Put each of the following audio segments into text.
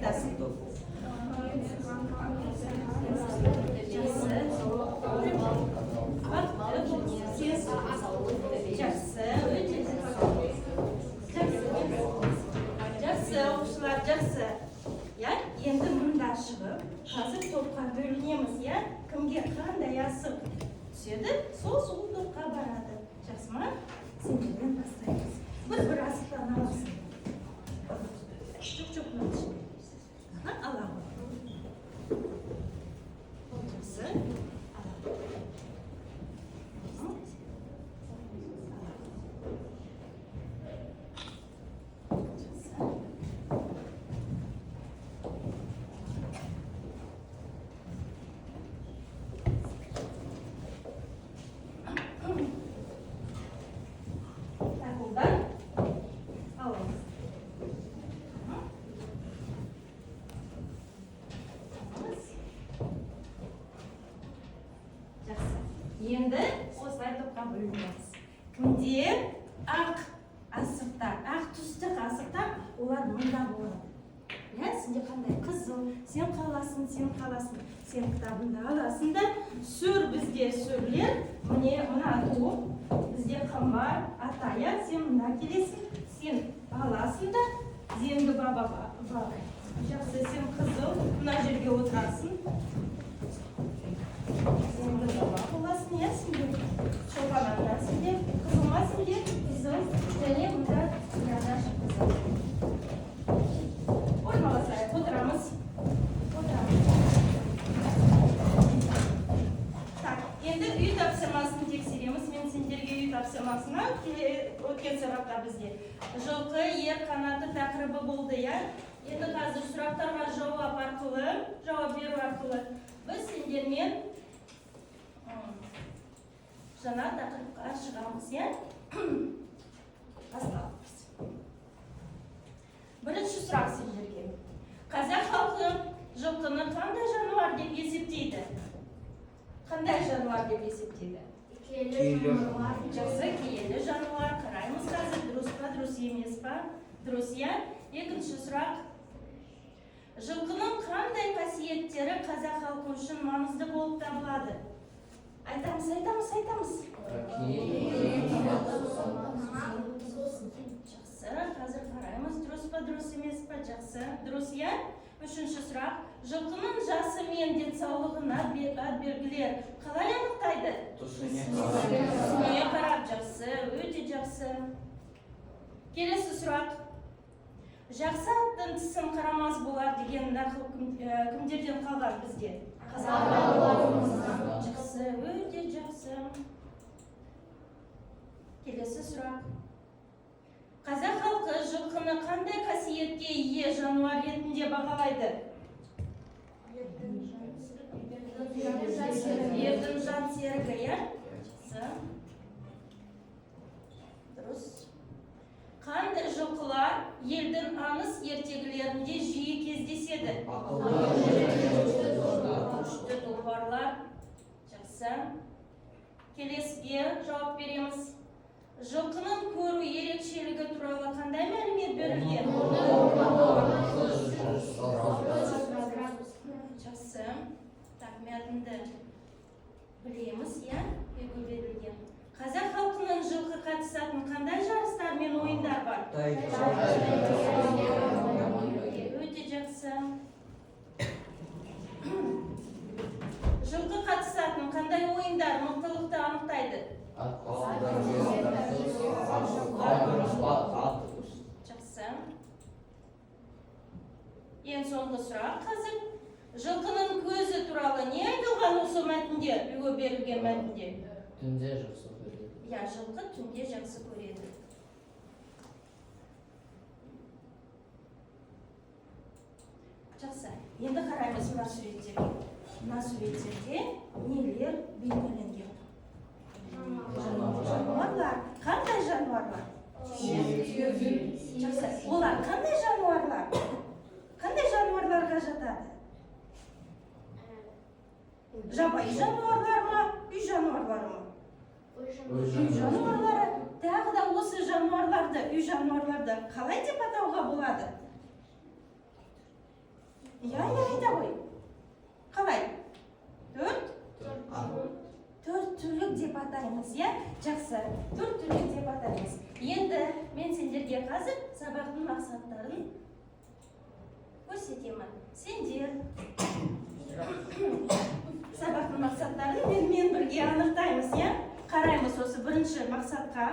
Айтасың. Жақсы. Бақытты бол. Сен жақсы, өте жақсы. Жақсы, оқушылар, жақсы. Иә, енді мында шығып, қазір топқа бөлінеміз, иә? Кімге қандай асық түседі, сол топқа барады. Жақсы ма? Сендерден бастаймыз. Бір асықтан аласың. Жоқ, жоқ, мына ішінде. Аха, ала ғой. Жақсы. Ала ғой. Ала ғой. Жақсы. Так, ұлдар, алыңыз. Алыңыз. Жақсы. Енді осылай топқа бөлінеміз. Кімде ақ асықтар, ақ түсті асықтар, олар мында болады. Иә, сенде қандай? Қызыл. Сен қаласың, сен қаласың. Сен кітабыңды аласың да, сүр бізде сүрлер, міне мына топ, бізде Қамбар ата, иә, сен мында келесің, сен аласың да, Зеңгі баба бар. Жақсы, сен қызыл, мына жерге отырасың. Зеңгі баба боласың, иә, сенде. Шолпан ата сенде, қызыл ма сенде? Қызыл, және мында Динаш қызыл. Орналасайық, отырамыз. Отырамыз. Так, енді үй тапсырмасын тексереміз. Мен сендерге үй тапсырмасына өткен сабақта бізде жылқы ер қанаты тақырыбы болды, иә? Енді қазір сұрақтарға жауап беру арқылы біз сендермен жаңа тақырыпқа шығамыз, иә? Басталамыз. Бірінші сұрақ сендерге. Қазақ халқы жылқыны қандай жануар деп есептейді? Қандай жануар деп есептейді? Киелі. Жақсы, киелі жануар. Қараймыз қазір, дұрыс па, дұрыс емес па? Дұрыс, иә? Екінші сұрақ. Жылқының қандай қасиеттері қазақ халқы үшін маңызды болып табылады? Айтамыз, айтамыз, айтамыз. Жақсы, қазір қараймыз, дұрыс па, дұрыс емес па? Жақсы, дұрыс, иә? Үшінші сұрақ. Жылқының жасы мен денсаулығын атбелгілер қалай анықтайды? Түсіне қарап, жақсы, өте жақсы. Келесі сұрақ. Жақсы аттың тісін қарамас болар деген нақыл кімдерден қалған бізде? Қазақ. Жақсы, өте жақсы. Келесі сұрақ. Қазақ халқы жылқыны қандай қасиетке ие жануар ретінде бағалайды? Ердің жан серігі, иә? Жақсы. Дұрыс. Қандай жылқылар елдің аңыз ертегілерінде жиі кездеседі? Күшті тұлпарлар. Жақсы. Келесіге жауап береміз. Жылқының көру ерекшелігі туралы қандай мәлімет берілген? Жақсы. Так, мәтінді білеміз, иә? Үлгі берілген. Қазақ халқының жылқы қатысатын қандай жарыстар мен ойындар бар? Өте жақсы. Жылқы қатысатын қандай ойындар мықтылықты анықтайды? Жақсы. Ең соңғы сұрақ қазір. Жылқының көзі туралы не айтылған осы мәтінде, үлгі берілген мәтінде? Түнде жақсы көреді. Иә, жылқы түнде жақсы көреді. Жақсы. Енді қараймыз мына суреттерге. Мына суреттерде нелер бейнеленген? Жануарлар. Қандай жануарлар? Жақсы. Олар қандай жануарлар? Қандай жануарларға жатады? Жабайы жануарлар ма, үй жануарлары ма? Үй жануарлары. Тағы да осы жануарларды, үй жануарларды қалай деп атауға болады? Иә, иә, айта ғой. Қалай? Төрт? Төрт түлік деп атаймыз, иә? Жақсы, төрт түлік деп атаймыз. Енді мен сендерге қазір сабақтың мақсаттарын көрсетемін. Сендер сабақтың мақсаттарын менімен бірге анықтаймыз, иә? Қараймыз осы бірінші мақсатқа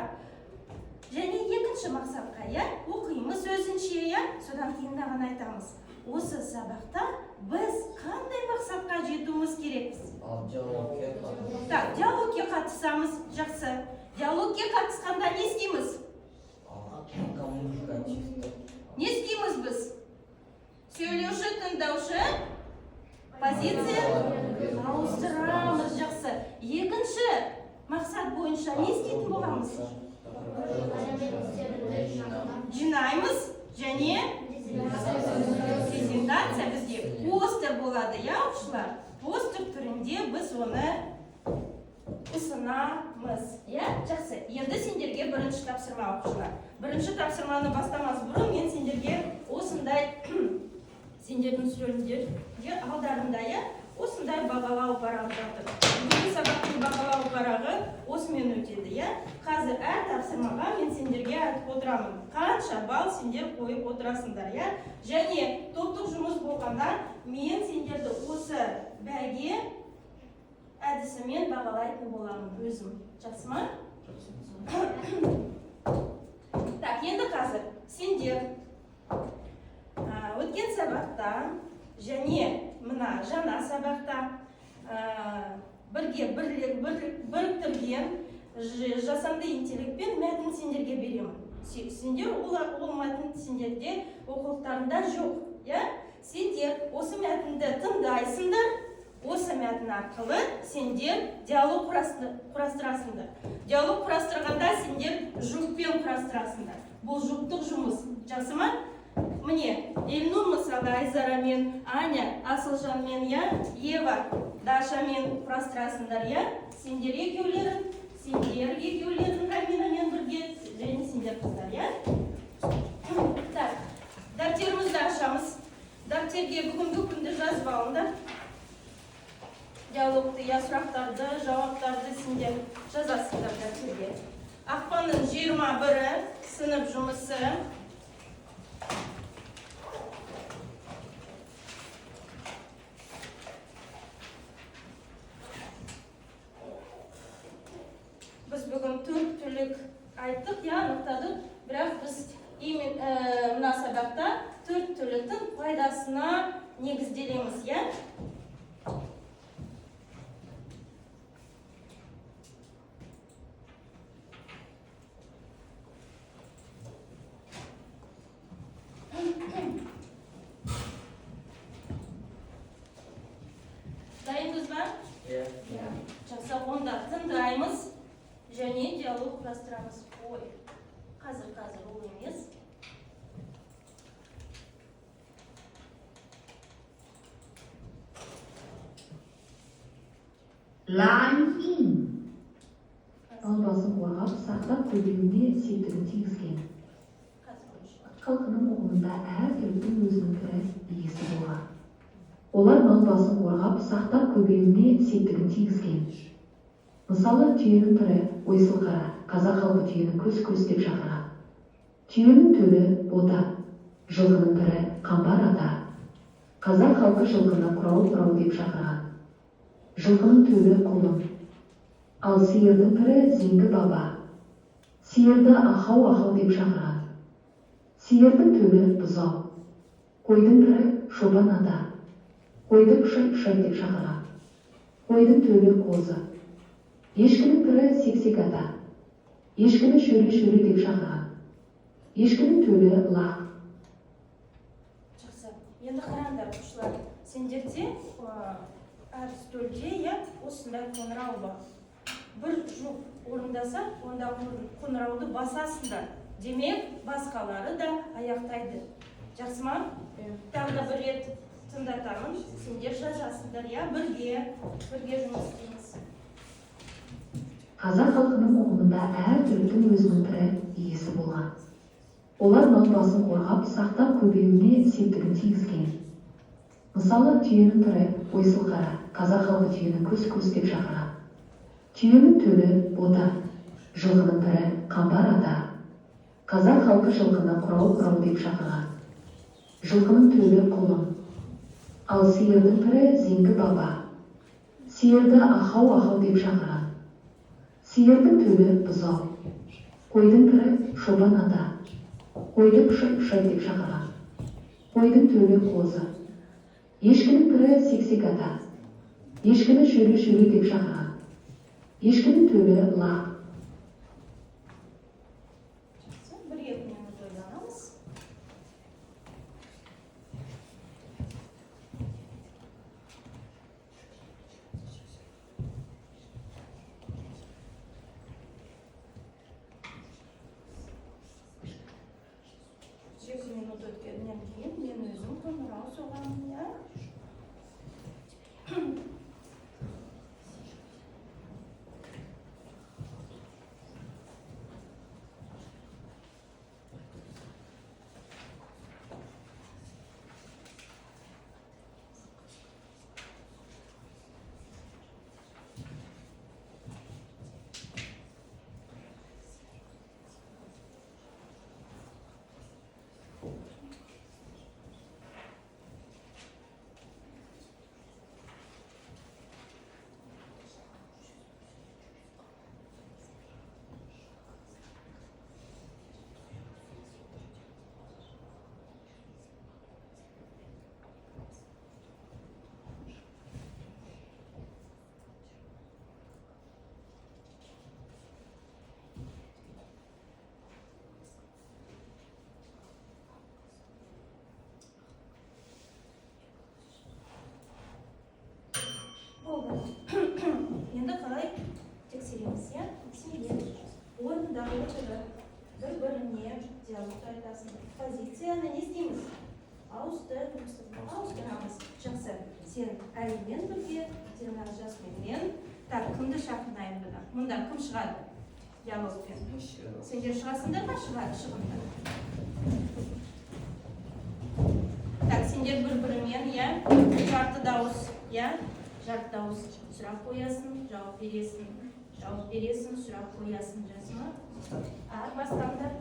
және екінші мақсатқа, иә? Оқимыз өзінше, иә? Содан кейін мынаған айтамыз. Осы сабақта біз қандай мақсатқа жетуіміз керекпіз? Ал диалогке қатысу. Так, диалогке қатысамыз, жақсы. Диалогке қатысқанда не істейміз? Коммуникативті. Не істейміз біз? Сөйлеуші, тыңдаушы, позиция ауыстырамыз, жақсы. Екінші мақсат бойынша не істейтін боламыз? Жинаймыз және презентация бізде постер болады, иә, оқушылар? Постер түрінде біз оны ұсынамыз, иә? Жақсы. Енді сендерге бірінші тапсырма, оқушылар. Бірінші тапсырманы бастамас бұрын мен сендерге осындай сендердің үстелдерде алдарында, иә, осындай бағалау парағы жатыр. Бүгінгі сабақтың бағалау парағы осымен өтеді, иә? Қазір әр тапсырмаға мен сендерге айтып отырамын. Қанша балл сендер қойып отырасыңдар, иә? Және топтық жұмыс болғанда мен сендерді осы бәйге әдісімен бағалайтын боламын өзім. Жақсы ма? Так, енді қазір сендер өткен сабақта және мына жаңа сабақта бірге біріктірген жасанды интеллектпен мәтін сендерге беремін. Сендер ол мәтін сендерде оқулықтарында жоқ, иә? Сендер осы мәтінді тыңдайсыңдар, осы мәтін арқылы сендер диалог құрастырасыңдар. Диалог құрастырғанда сендер жұппен құрастырасыңдар. Бұл жұптық жұмыс. Жақсы ма? Міне, Елнур мысалы Айзарамен, Аня Асылжанмен, иә, Ева Дашамен құрастырасыңдар, иә? Сендер екеулерің, сендер екеулерің Аминамен бірге, және сендер қыздар, иә? Так, дәптерімізді ашамыз. Дәптерге бүгінгі күнді жазып алыңдар. Диалогты, я сұрақтарды, жауаптарды сендер жазасыңдар дәптерге. Ақпанның 21-і сынып жұмысы. Біз бүгін төрт түлік айттық, иә, анықтадық, бірақ біз мына сабақта төрт түліктің пайдасына негізделеміз, иә? Дайынбыз ба? Иә. Жақсы, онда тыңдаймыз және диалог құрастырамыз. Ой, қазір, қазір, ол емес. Line in. Мал басын қорғап, сақтап көбеюіне септігін тигізген. Қазір оныншы. Халқының ұғымында әр түліктің өзінің пірі, иесі болған. Олар мал басын қорғап, сақтап көбеюіне септігін тигізген. Мысалы, түйенің пірі Ойсылқара, қазақ халқы түйені көз-көз деп шақырған. Түйенің төлі Бота, жылқының пірі Қамбар ата. Қазақ халқы жылқыны құрау-құрау деп шақырған. Жылқының төлі Құлын. Ал сиырдың пірі Зеңгі баба. Сиырды Ахау-ахау деп шақырған. Сиырдың төлі Бұзау. Қойдың пірі Шобан ата. Қойды Пұшай-пұшай деп шақырған. Қойдың төлі Қозы. Ешкінің пірі Сексек ата. Ешкіні Шөре-шөре деп шақырған. Ешкінің төлі Лақ. Жақсы. Енді қараңдар, оқушылар. Сендерде әр үстелде, иә, осындай қоңырау бар. Бір жұп орындаса, онда қоңырауды басасыңдар. Демек, басқалары да аяқтайды. Жақсы ма? Тағы да бір рет тыңдатамын. Сендер жазасыңдар, иә, бірге жұмыс істейміз. Қазақ халқының ұғымында әр түліктің өзінің пірі, иесі болған. Олар мал басын қорғап, сақтап көбеюіне септігін тигізген. Мысалы, түйенің түрі ойсылқара, қазақ халқы түйені көз-көз деп шақырған. Түйенің төлі бота, жылқының пірі Қамбар ата. Қазақ халқы жылқыны құрау-құрау деп шақырған. Жылқының төлі құлын, ал сиырдың пірі Зеңгі баба. Сиырды ахау-ахау деп шақырған. Сиырдың төлі бұзау. Қойдың пірі Шобан ата. Қойды пұшай-пұшай деп шақырған. Қойдың төлі қозы. Ешкінің пірі Сексек ата. Ешкіні шөре-шөре деп шақырған. Ешкінің төлі лақ. Жақсы, 1-2 минут ойланамыз. Екі минут өткеннен кейін мен өзім қоңырау соғамын, иә? Болды. Енді қалай тексереміз, иә? Сендер орында отырып бір-біріне диалог айтасың. Позицияны не істейміз? Ауыстырамыз. Жақсы. Сен Әлимен бірге, Динара Жасминмен. Так, кімді шақырайын бұда? Мұнда кім шығады диалогпен? Сендер шығасыңдар ма? Шығыңдар. Так, сендер бір-бірімен, иә? Жарты дауыс, иә? Жарты дауыс сұрақ қоясың, жауап бересің, жауап бересің, сұрақ қоясың, жақсы ма? Ар бастаңдар.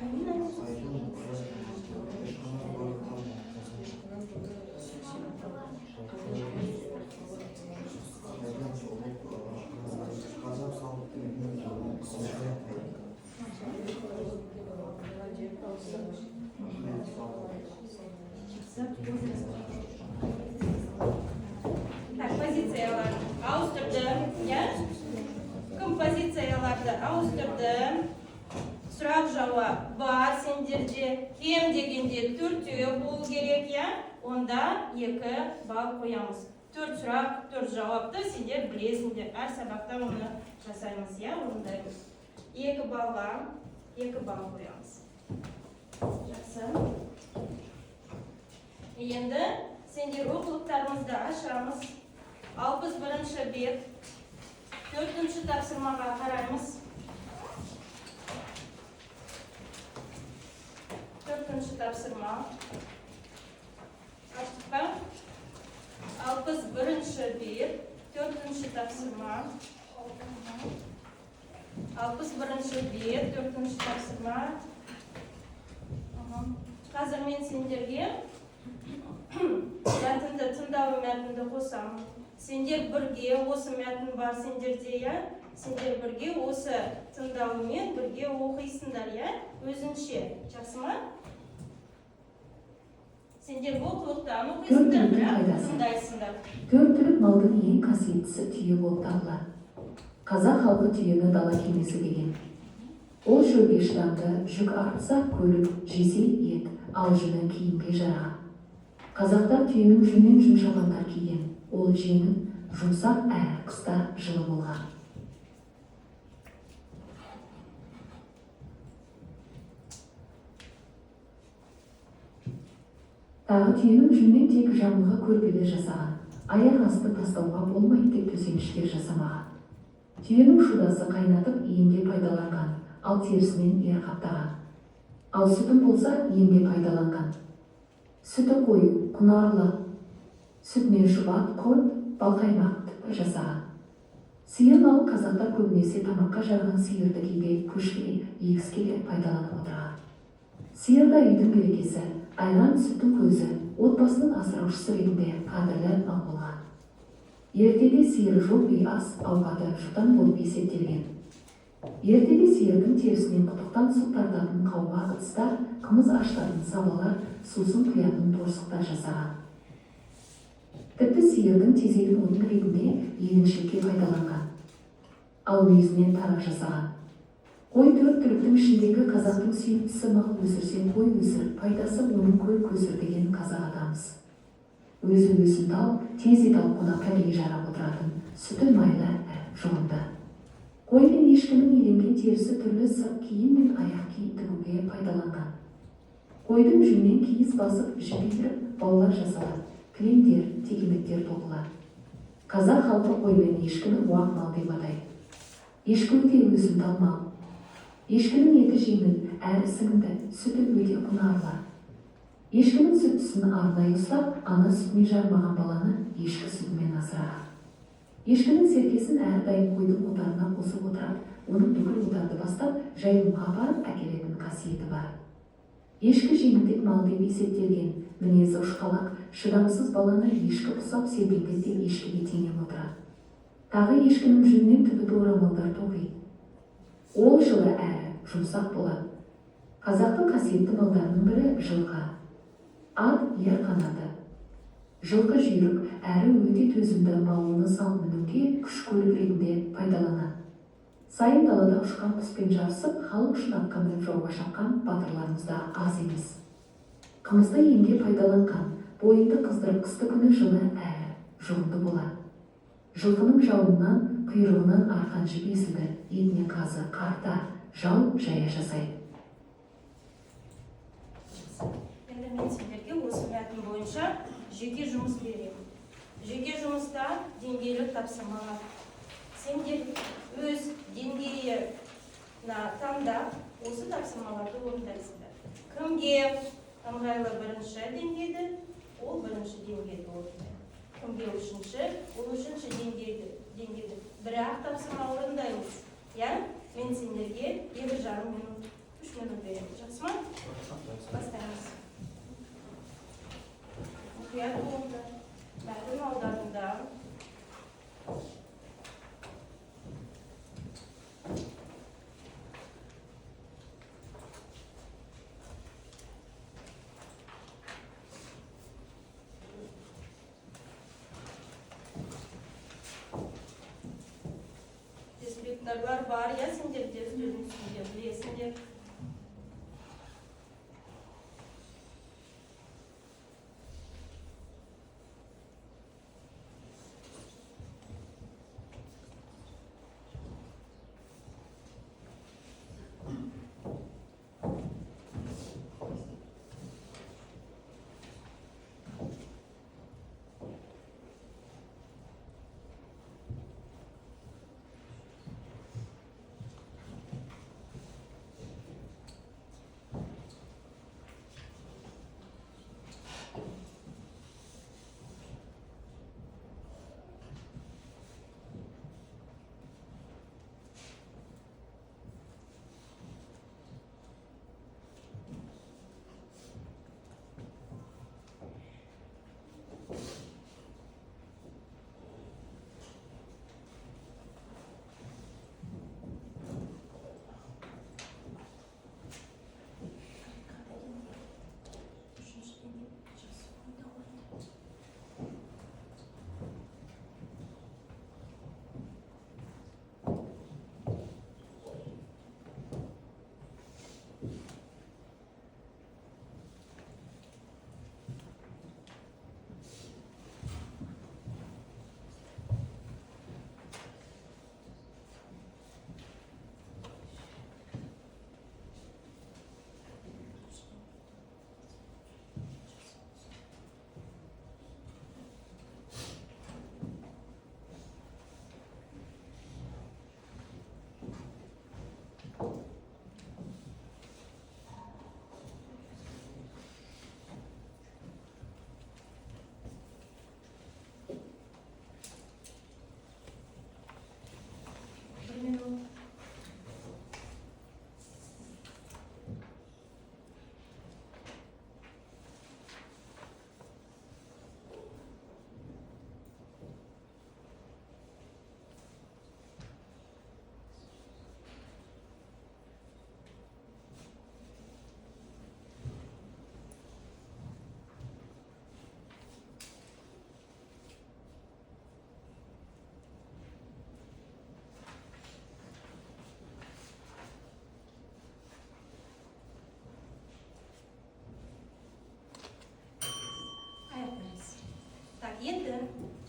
Амина. Так, позициялар ауыстырды, иә? Кім позицияларды ауыстырды? Сұрақ жауап бар сендерде. Кем дегенде 4 болу керек, иә? Онда 2 балл қоямыз. 4 сұрақ, 4 жауапты сендер білесіңдер. Әр сабақта оны жасаймыз, иә, орындаймыз. 2 баллға 2 балл қоямыз. Жақсы. Енді сендер оқулықтарымызды ашамыз. 61-ші бет, 4-ші тапсырмаға қараймыз. 4-ші тапсырма. Аштық па? 61-ші бет, 4-ші тапсырма. 61-ші бет, 4-ші тапсырма. Қазір мен сендерге мәтінді тыңдау мәтінді қосамын. Сендер бірге осы мәтін бар сендерде, иә? Сендер бірге осы тыңдаумен бірге оқисыңдар, иә? Өзінше. Жақсы ма? Сендер оқулықтан оқисыңдар, бірақ тыңдайсыңдар. Төрт түлік малдың ең қасиеттісі түйе болып табылады. Қазақ халқы түйені дала кемесі деген. Ол шөлге шыдамды, жүк артса көлік, жесе ет, ал жүні киімге жараған. Қазақтар түйенің жүнінен жүн шапандар киген. Ол жеңіл, жұмсақ әрі қыста жылы болған. Тағы түйенің жүнінен тек жамылғы көрпелер жасаған. Аяқ асты тастауға болмайды деп төсеніштер жасамаған. Түйенің шудасы қайнатып емге пайдаланған, ал терісінен ер қаптаған. Ал сүтін болса емге пайдаланған. Сүті қою, құнарлы. Сүтінен шұбат, құрт, балқаймақ жасаған. Сиыр малын қазақтар көбінесе тамаққа жараған сиырды кейде көшке, егіске де пайдаланып отырған. Сиыр да үйдің берекесі, айран сүттің көзі, отбасының асыраушысы ретінде қадірлі мал болған. Ертеде сиыры жоқ үй ас, ауқаты жұтаң болып есептелген. Ертеде сиырдың терісінен құдықтан су тартатын қауға ыдыстар, қымыз ашытатын сабалар, сусын құятын торсықтар жасаған. Тіпті сиырдың тезегін отын ретінде егіншілікке пайдаланған. Ал мүйізінен тарақ жасаған. Қой төрт түліктің ішіндегі қазақтың сүйіктісі мал өсірсең қой өсір, пайдасы оның көл көсір деген қазақ атамыз. Өзі өсімтал, тез ет алып қонаққа кәдеге жарап отыратын, сүті майлы, жұғымды. Қой мен ешкінің иленген терісі түрлі сырт киім мен аяқ киім тігуге пайдаланған. Қойдың жүнінен киіз басып, жіп иіріп, баулар жасалады, кілемдер, текеметтер тоқылады. Қазақ халқы қой мен ешкіні уақ мал деп атайды. Ешкі өте өсімтал мал. Ешкінің еті жеңіл, әрі сіңімді, сүті өте құнарлы. Ешкінің сүттісін арнайы ұстап, ана сүтіне жарымаған баланы ешкі сүтімен асыраған. Ешкінің серкесін әрдайым қойдың отарына қосып отырады, оның бүкіл отарды бастап, жайылымға апарып әкелетін қасиеті бар. Ешкі жеңілтек мал деп есептелген, мінезі ұшқалақ, шыдамсыз баланы ешкі құсап селтеңдеп те ешкіге теңеп отырады. Тағы ешкінің жүнінен түбіт орамалдар тоқиды. Ол жылы әрі жұмсақ болады. Қазақтың қасиетті малдарының бірі жылқы. Ат ер қанаты. Жылқы жүйрік, әрі өте төзімді мал, оны салып мінуге күш көлік ретінде пайдаланады. Сайын далада ұшқан құспен жарысып, халық үшін атқа мініп жауға шапқан батырларымыз да аз емес. Қымызды емге пайдаланған, бойыңды қыздырып қысты күні жылы әрі жұғымды болады. Жылқының жалынан, құйрығынан арқан жіп есілді, етіне қазы, қарта, жал, жая жасайды. Енді мен сендерге осы мәтін бойынша жеке жұмыс беремін. Жеке жұмыста деңгейлік тапсырмалар. Сендер өз деңгейіне таңдап осы тапсырмаларды орындайсыңдар. Кімге ыңғайлы бірінші деңгейді, ол бірінші деңгейді орындайды. Кімге үшінші, ол үшінші деңгейді. Бірақ тапсырма орындаймыз. Иә? Мен сендерге 2,5 минут, 3 минут беремін. Жақсы ма? Бастаймыз. Мұқият болыңдар. Мәтін аударында дескрипторлар бар, иә, сендерде үстелдің үстінде білесіңдер. Так, енді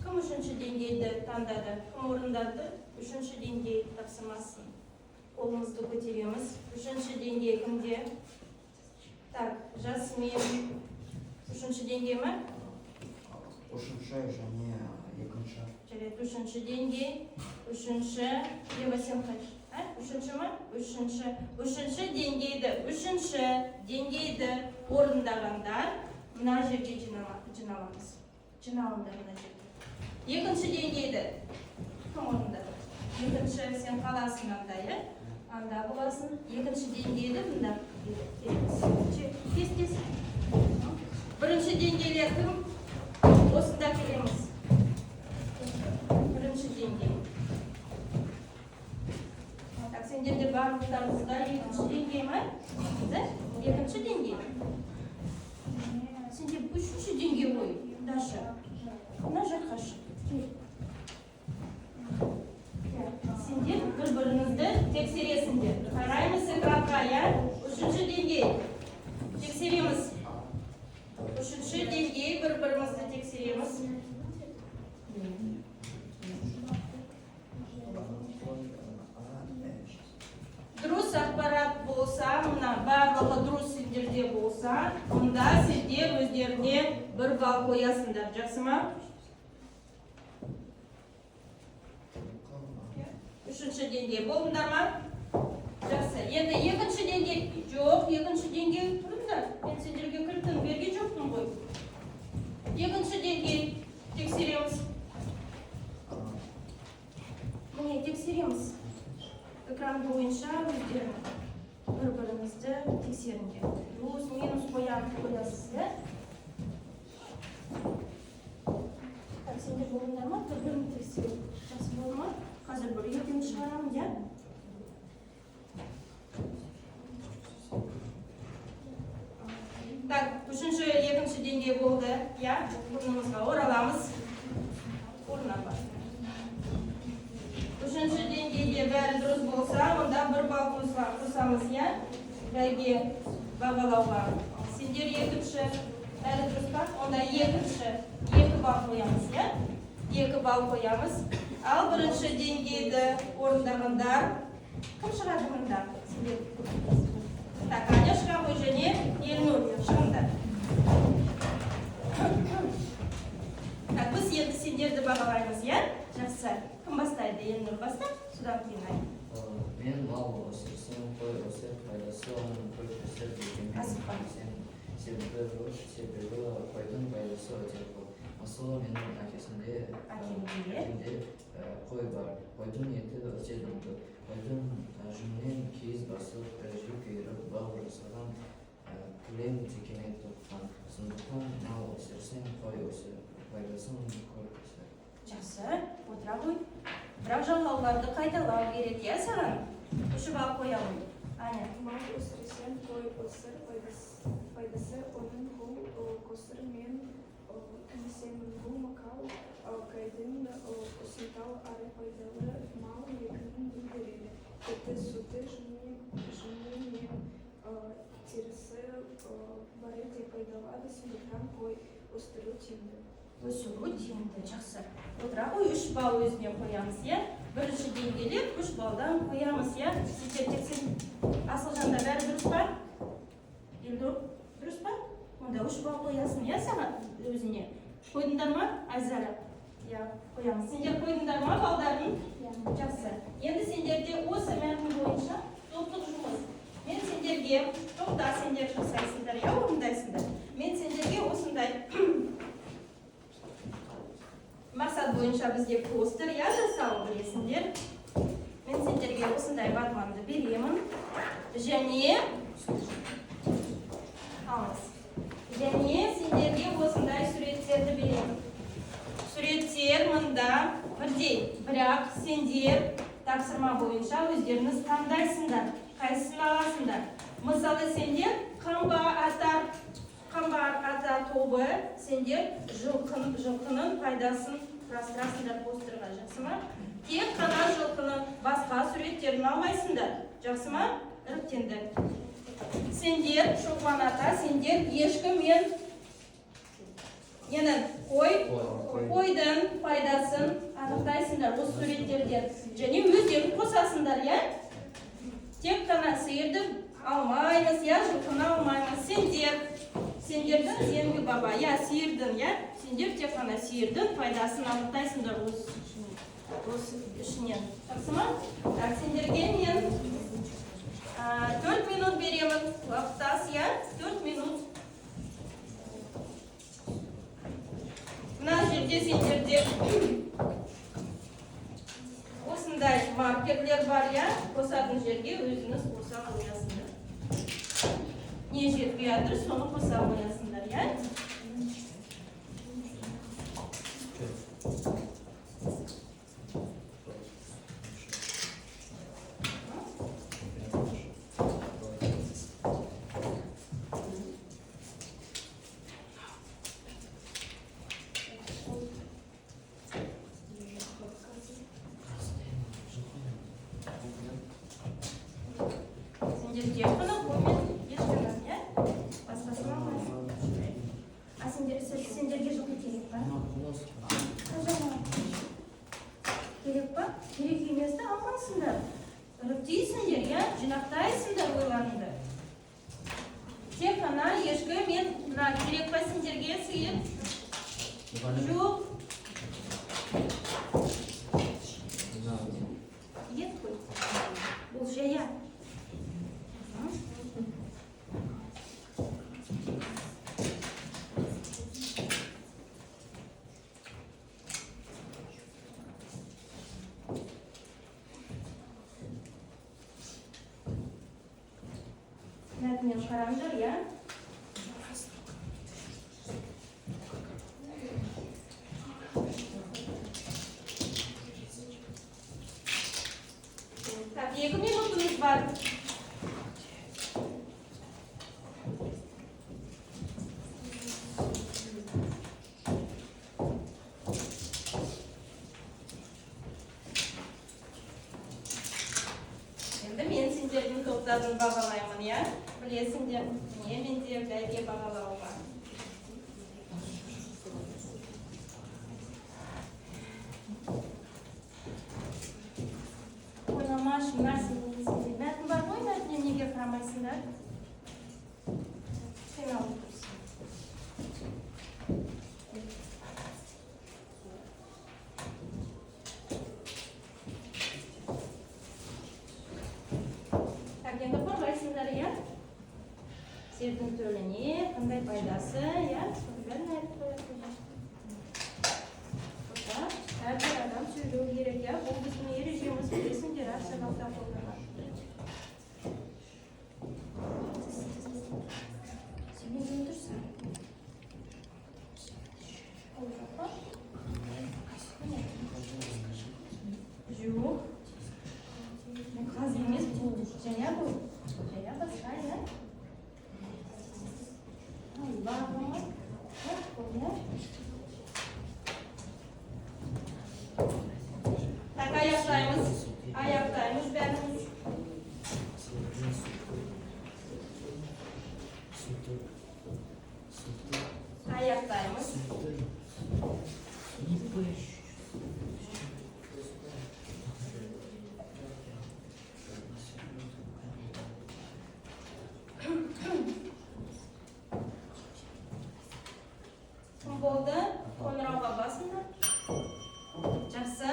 кім үшінші деңгейді таңдады? Кім орындады? Үшінші деңгей тапсырмасын. Қолымызды көтереміз. Үшінші деңгей кімде? Так, Жасмин. Үшінші деңгей ме? Үшінші және екінші. Жарайды, үшінші деңгей. Үшінші. Ева, сен қайшы? А? Үшінші ма? Үшінші. Үшінші деңгейді орындағандар мына жерге жиналамыз. Жиналыңдар мына жерге. Екінші деңгейді кім орындады? Екінші, сен қаласың анда, иә? Анда боласың. Екінші деңгейді мында келеміз. Тез, тез. Бірінші деңгейлер кім? Осында келеміз. Бірінші деңгей. Так, сендерде барлықтарыңызда екінші деңгей ма? Да? Екінші деңгей. Сенде үшінші деңгей ғой, Даша. Мына жаққа шық. Кел. Сендер бір-біріңізді тексересіңдер. Қараймыз экранға, иә? Үшінші деңгей. Тексереміз. Үшінші деңгей, бір-бірімізді тексереміз. Дұрыс ақпарат болса, мына барлығы дұрыс сендерде болса, онда сендер өздеріне бір балл қоясыңдар. Жақсы ма? Үшінші деңгей болдыңдар ма? Жақсы. Енді екінші деңгей. Жоқ, екінші деңгей тұрыңдар. Мен сендерге кілтін берген жоқпын ғой. Екінші деңгей тексереміз. Міне, тексереміз. Экран бойынша өздерің бір-біріңізді тексеріңдер. Плюс, минус қоясыз, иә? Так, сендер болдыңдар ма? Бір-бірін тексеру. Жақсы болды ма? Қазір бір екеуін шығарамын, иә? Так, үшінші, екінші деңгей болды, иә? Орнымызға ораламыз. Орнына бар. Үшінші деңгейде бәрі дұрыс болса, онда бір балл қосамыз, иә? Бәйге бағалауға. Сендер екінші, бәрі дұрыс па? Онда екінші, 2 балл қоямыз, иә? 2 балл қоямыз. Ал бірінші деңгейді орындағандар кім шығады мында? Сендер. Так, Аня шыға ғой және Елнұр шығыңдар. Так, біз енді сендерді бағалаймыз, иә? Жақсы. Кім бастайды? Елнұр баста, содан кейін Аня. Мен мал өсірсем, қой өсір, пайдасы оның көп өсір дегенмен Асықпа. Себебі қойдың пайдасы өте көп. Мысалы, менің әкемде қой бар. Қойдың еті өте дәмді. Қойдың жүнінен киіз басып, жіп үйіріп, бау жасаған, кілем текеме тоқыған. Сондықтан мал өсірсең, қой өсір, пайдасын көп өсір. Жақсы, отыра ғой. Бірақ жалғауларды қайталау керек, иә саған? 3 балл қоя ғой. Аня. Мал өсірсең, қой өсір, пайдасы оның бұл көсір. Мен келісемін. Бұл мақал қайдың өсімтал әрі пайдалы мал екенін білдіреді. Еті, сүті, жүні мен терісі бәрі де пайдалады, сондықтан қой өсіру тиімді. Өсіру тиімді, жақсы. Отыра ғой, 3 балл өзіне қоямыз, иә? Бірінші деңгейлер 3 баллдан қоямыз, иә? Сіздер тексеріп. Асылжанда бәрі дұрыс па? Елдор, дұрыс па? Онда 3 балл қоясың, иә, саған өзіне. Қойдыңдар ма, Айзара? Иә, қоямыз. Сендер қойдыңдар ма балдарын? Жақсы. Енді сендерде осы мәтін бойынша топтық жұмыс. Мен сендерге, топта сендер жасайсыңдар, иә, орындайсыңдар. Мен сендерге осындай мақсат бойынша бізге постер, иә, жасау білесіңдер. Мен сендерге осындай ватманды беремін. Және алыңыз. Және сендерге осындай суреттерді беремін. Суреттер мында бірдей, бірақ сендер тапсырма бойынша өздеріңіз таңдайсыңдар, қайсысын аласыңдар. Мысалы, сендер Қамбар ата тобы, сендер жылқының пайдасын құрастырасыңдар постерға, жақсы ма? Тек қана жылқының басқа суреттерін алмайсыңдар, жақсы ма? Іріктенді. Сендер, Шолпан ата, сендер ешкі мен Ненің? Қой. Қойдың пайдасын анықтайсыңдар осы суреттерден. Және өздерің қосасыңдар, иә? Тек қана сиырды алмаймыз, иә, жылқыны алмаймыз. Сендердің зеңгі баба, иә, сиырдың, иә? Сендер тек қана сиырдың пайдасын анықтайсыңдар осы ішінен. Жақсы ма? Так, сендерге мен 4 минут беремін. Уақыт аз, иә? 4 минут. Мына жерде сендерде осындай маркерлер бар, иә? Қосатын жерге өзіңіз қоса қоясыңдар. Не жетпей жатыр, соны қоса қоясыңдар, иә? Сендер тек қана қой мен ешкіні, иә? Басқасын алмайсың. А сендерге жылқы керек па? Керек па? Керек еместі алмайсыңдар. Іріктейсіңдер, иә? Жинақтайсыңдар ойларыңды. Тек қана ешкі мен мына керек па сендерге сиыр? Жоқ. Ет қой. Бұл жая. Мәтіннен қараңдар, иә? Так, 2 минутымыз бар. Енді мен сендердің топтарын бағалаймын, иә? Білесіңдер, міне менде бәйге бағалау бар. Ойламашы, мына сенде мәтін бар ғой, мәтіннен неге қарамайсыңдар? Қиналып тұрсың. Так, енді қорғайсыңдар, иә? Сиырдың төліне қандай пайдасы, иә? Соның бәрін айтып қоясыңдар. Тоқтап, әрбір адам сөйлеу керек, иә? Бұл біздің ережеміз, білесіңдер, әр сабақта қолданады. Сен неге отырсың? Ол жоқ па? Жоқ. Бұл қаз емес, бұл жая бұл. Жая басқа, иә? Бар ма? Жоқ, бұл, иә? Так, аяқтаймыз. Аяқтаймыз бәріміз. Аяқтаймыз. Кім болды? Қоңырауға басыңдар. Жақсы.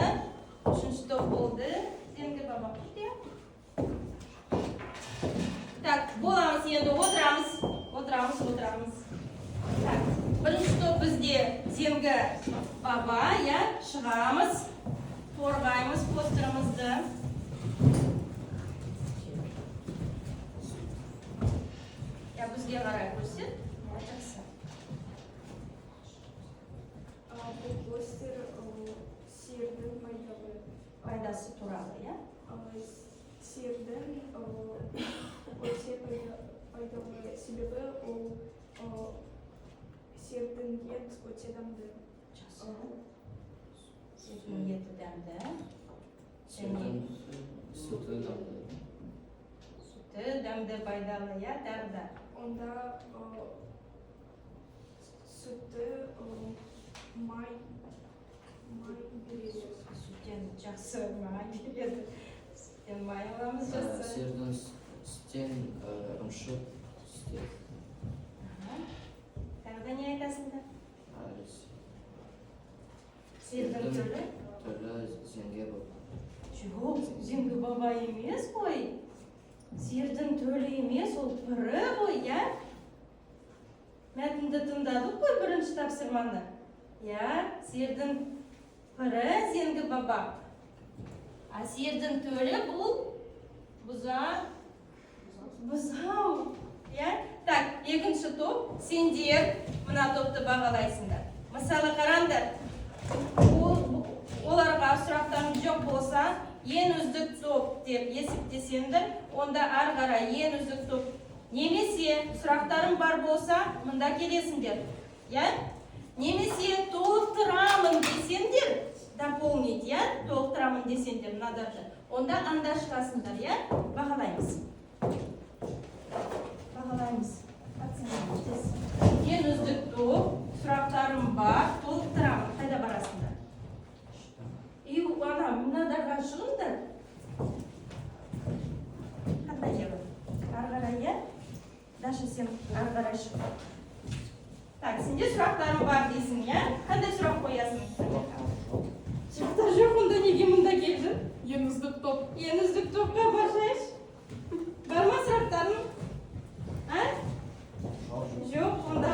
Үшінші топ болды. Зеңгі баба иә? Так, боламыз енді, отырамыз. Отырамыз, отырамыз. Так, бірінші топ бізде зеңгі баба, иә? Шығамыз. Қорғаймыз постерімізді. Я бізге қарай көрсет. Иә, жақсы. Бұл постер сиырдың пайдалы. Пайдасы туралы, иә? Сиырдың өте пайдалы себебі ол сиырдың ет өте дәмді. Жақсы. Сиырдың еті дәмді. Және Сүті дәмді. Сүті дәмді, пайдалы, иә, тағы да. Онда Сүті май береді. Сүттен жақсы май береді. Сүттен май аламыз, жақсы. Сиырдың сүттен ырымшық түстеді. Аха. Тағы да не айтасыңдар? Сиырдың түрі? Түрлі зеңге баба. Жоқ, зеңгі баба емес қой. Сиырдың төлі емес, ол пірі ғой, иә? Мәтінді тыңдадық қой бірінші тапсырманы. Иә, сиырдың пірі зеңгі баба. А сиырдың төлі бұл бұзау. Иә? Так, екінші топ, сендер мына топты бағалайсыңдар. Мысалы, қараңдар. Оларға сұрақтарың жоқ болса, ең үздік топ деп есептесеңдер, онда ары қарай ең үздік топ. Немесе сұрақтарың бар болса, мында келесіңдер. Иә? Немесе толықтырамын десеңдер, дополнить, иә? Толықтырамын десеңдер мынадарды. Онда анда шығасыңдар, иә? Бағалаймыз. Бағалаймыз. Ең үздік топ, сұрақтарым бар, толықтырамын. Қайда барасыңдар? И ана мынадарға шығыңдар. Қандай жері? Ары қарай, иә? Даша, сен ары қарай шық. Так, сенде сұрақтарың бар дейсің, иә? Қандай сұрақ қоясың? Сұрақтар жоқ, онда неге мұнда келдің? Ең үздік топ. Ең үздік топқа барсайшы. Бар ма сұрақтарың? А? Жоқ, онда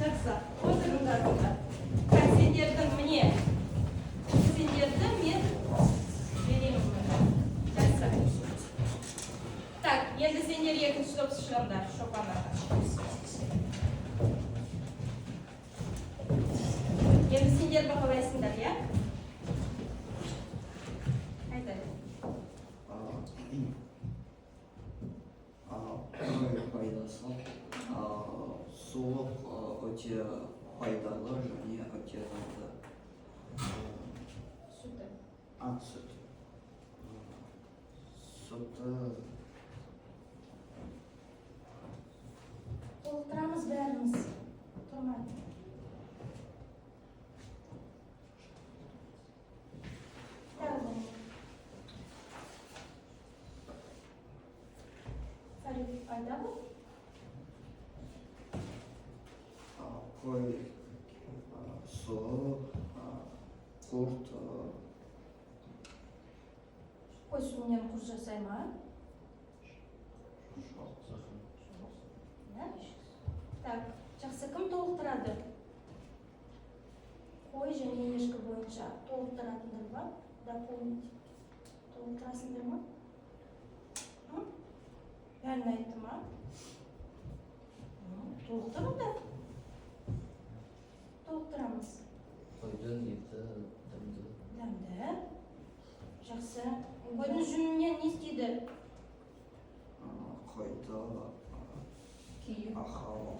жақсы. Отырыңдар онда. Так, сендердің міне. Сендерді мен беремін. Жақсы. Так, енді сендер екінші топ шығыңдар, шопандарға. Енді сендер бағалайсыңдар, иә? Айтайық. Қой пайдасы суық, өте пайдалы және өте дәмді. Сүті. Сүт. Сүті Толықтырамыз бәріміз. Тұрмай. Тағы да не? Фарид айтады? Қой суы, құрт, Қой суынан құрт жасай ма? Жоқ. Иә? Так, жақсы, кім толықтырады? Қой және ешкі бойынша толықтыратындар бар? Дополнить. Толықтырасыңдар ма? Бәрін айтты ма? Толықтырыңдар. Толықтырамыз. Қойдың еті дәмді. Дәмді. Жақсы. Қойдың жүнінен не істейді? Қойды ахау.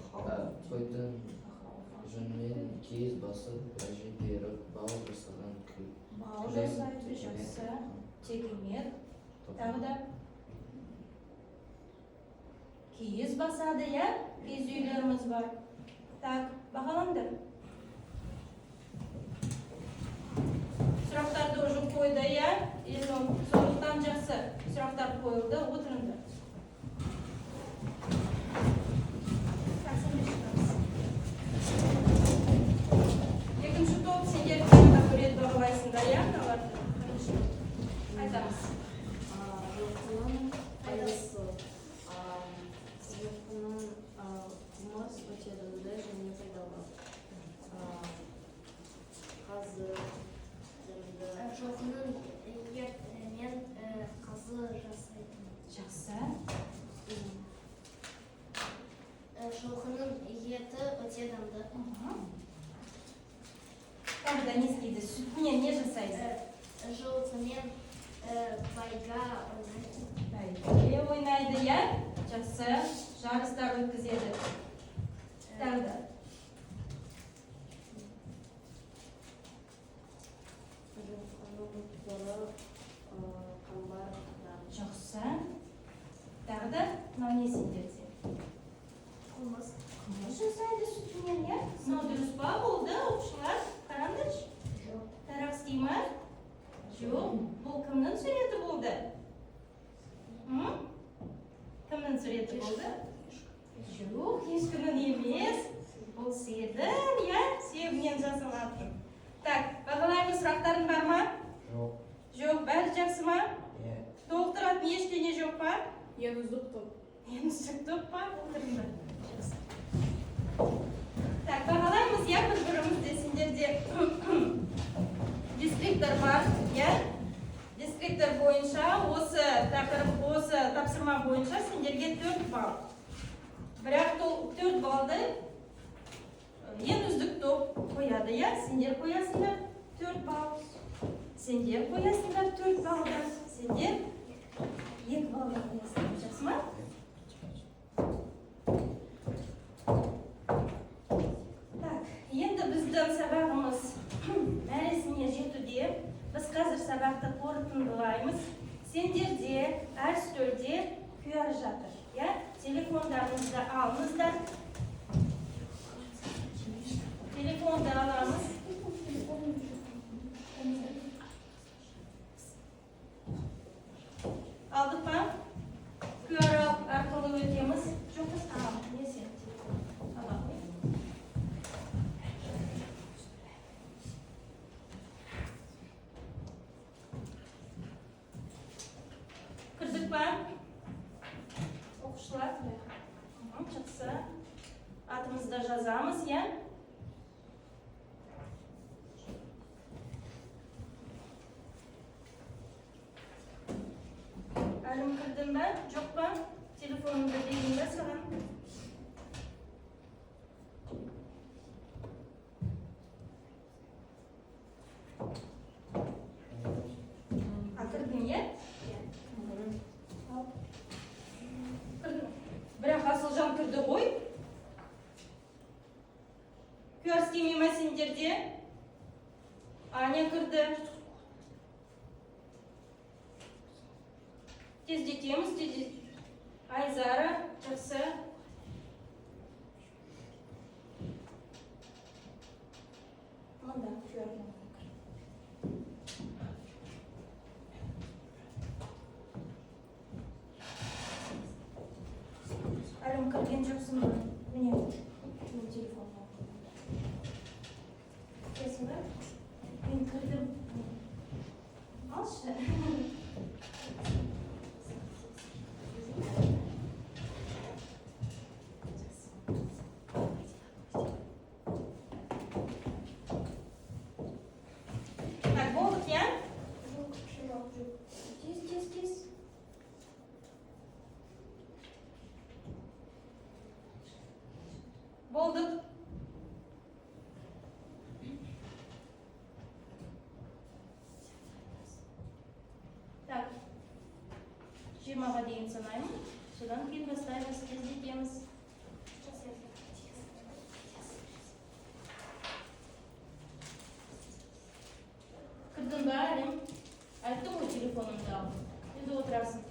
Қойдың жүнінен киіз басып, әже беріп, бау жасаған күл. Бау Күлем, жасайды, текемет. жақсы. Текемет. Тағы да киіз басады, иә? Киіз үйлеріміз бар. Так, бағалаңдар. Сұрақтарды уже қойды, иә? Сондықтан жақсы. Сұрақтар қойылды, отырыңдар. Так, сендер шығамыз. Екінші топ, сендер тағы да бір рет бағалайсыңдар, иә? Мыналарды. Бірінші топ. Айтамыз. Жылқының пайдасы. Жылқының қымыз өте дәмді және пайдалы. Қазы дәмді. Жылқының етінен қазы жасайтын. Жақсы. Жылқының еті өте дәмді. Тағы да не істейді? Сүтінен не жасайсың? Жылқымен байға ойнайтын. Бәйге ойнайды, иә? Жақсы. Жарыстар өткізеді. Тағы да. Жылқының торы қамбар ата. Жақсы. Тағы да мынау не сендерде? Қымыз. Қымыз жасайды сүтінен, иә? Мынау дұрыс па болды, оқушылар? Қараңдаршы. Жоқ. Тарақ істей ма? Жоқ. Бұл кімнің суреті болды? М? Кімнің суреті болды? Жоқ, ешкімнің емес. Бұл сиырдың, иә, сүйегінен жасалатын. Так, бағалаймыз, сұрақтарың бар ма? Жоқ. Жоқ, бәрі жақсы ма? Иә. Толықтыратын ештеңе жоқ па? Ең үздік топ. Ең үздік топ па? Отырыңдар. Жақсы. Так, бағалаймыз, иә, бір бірімізді. Сендерде дескриптор бар, иә? Дескриптор бойынша осы тақырып, осы тапсырма бойынша сендерге 4 балл. Бірақ 4 баллды ең үздік топ қояды, иә? Сендер қоясыңдар 4 балл. Сендер қоясыңдар 4 баллды. Сендер 2 баллды қоясыңдар. Жақсы ма? Так, енді біздің сабағымыз мәресіне жетуде. Біз қазір сабақты қорытындылаймыз. Сендерде әр үстелде QR жатыр, иә? Телефондарыңызды алыңыздар. Телефонды аламыз. Алдық па? QR арқылы өтеміз. Жоқ, біз не сен телефон ала ғой. Кірдік па? Оқушылар? Жақсы. Атымызды жазамыз, иә? Әлім, кірдің ба? Жоқ па? Телефонымды берейін ба саған? А, кірдің, иә? Ал. Кірдің. Бірақ Асылжан кірді ғой. QR істемей ма сендерде? Аня кірді. Тездетеміз, тездет. Айзара, жақсы. Мында QR кір. Әлім, кірген жоқсың ба? Міне, менің телефоным. Кіресің ба? Мен кірдім. Алшы. Так, болдық, иә? Жоқ. Тез, тез, тез. Болдық. Так, 20-ға дейін санаймын. Содан кейін бастаймыз, тездетеміз. Кірдің ба, Әлім? Айттым ғой, телефонымды ал. Енді отырасың.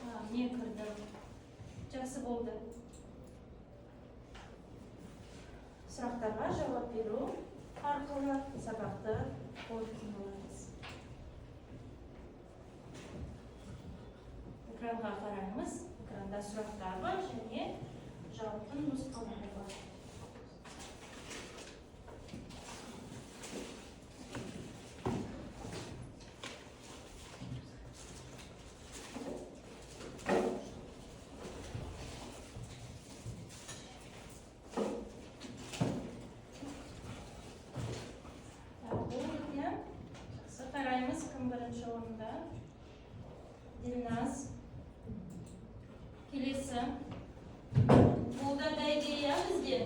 А, міне кірдім. Жақсы болды. Сұрақтарға жауап беру арқылы сабақты қорытындылаймыз. Экранға қараймыз. Экранда сұрақтар бар және жауаптың нұсқалары бар. Так, болды, иә? Жақсы, қараймыз, кім бірінші орында. Дильназ. Келесі. Бұл да бәйге, иә, бізде?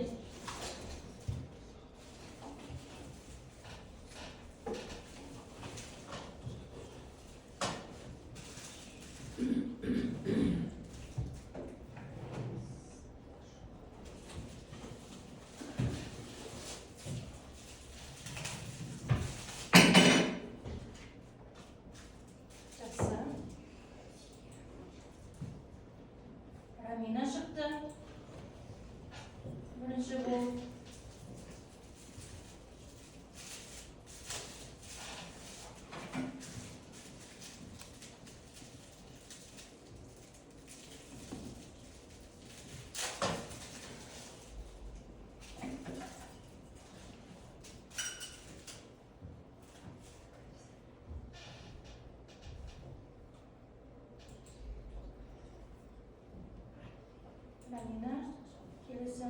Жақсы. шықты бірінші болып. Рамина, келесі.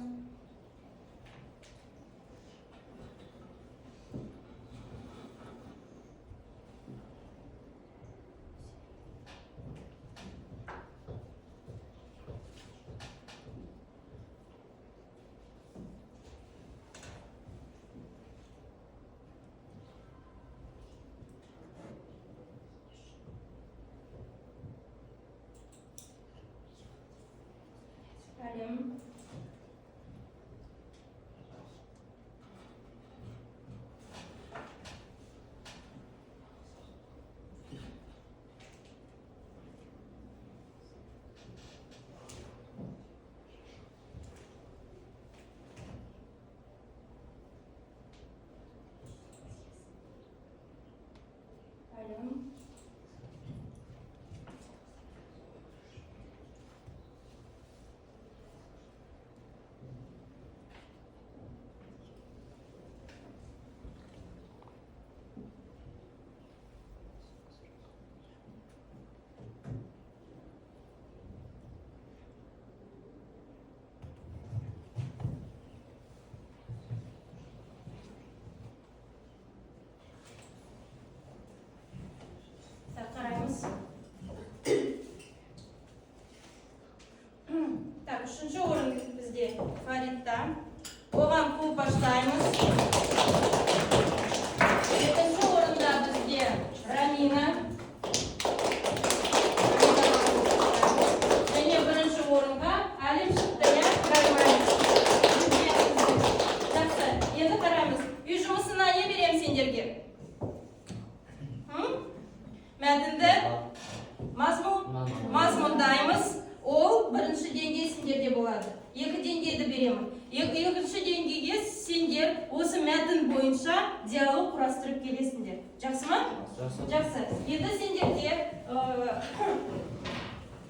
Әлем. Әлем. Так, қараймыз. Так, үшінші орын бізде Фаридта. Оған қолпаштаймыз. Екінші орында бізде Рамина. Және бірінші орынға Әлім шықты, иә? Нормально. Жақсы, енді қараймыз. Үй жұмысына не беремін сендерге? М? Мәтінді мазмұндаймыз. Ол бірінші деңгей сендерде болады. Екі деңгейді беремін. Екінші деңгейге сендер осы мәтін бойынша диалог құрастырып келесіңдер. Жақсы ма? Жақсы. Жақсы. Енді сендерде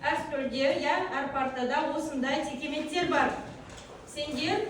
әр үстелде, иә, әр партада осындай текеметтер бар. Сендер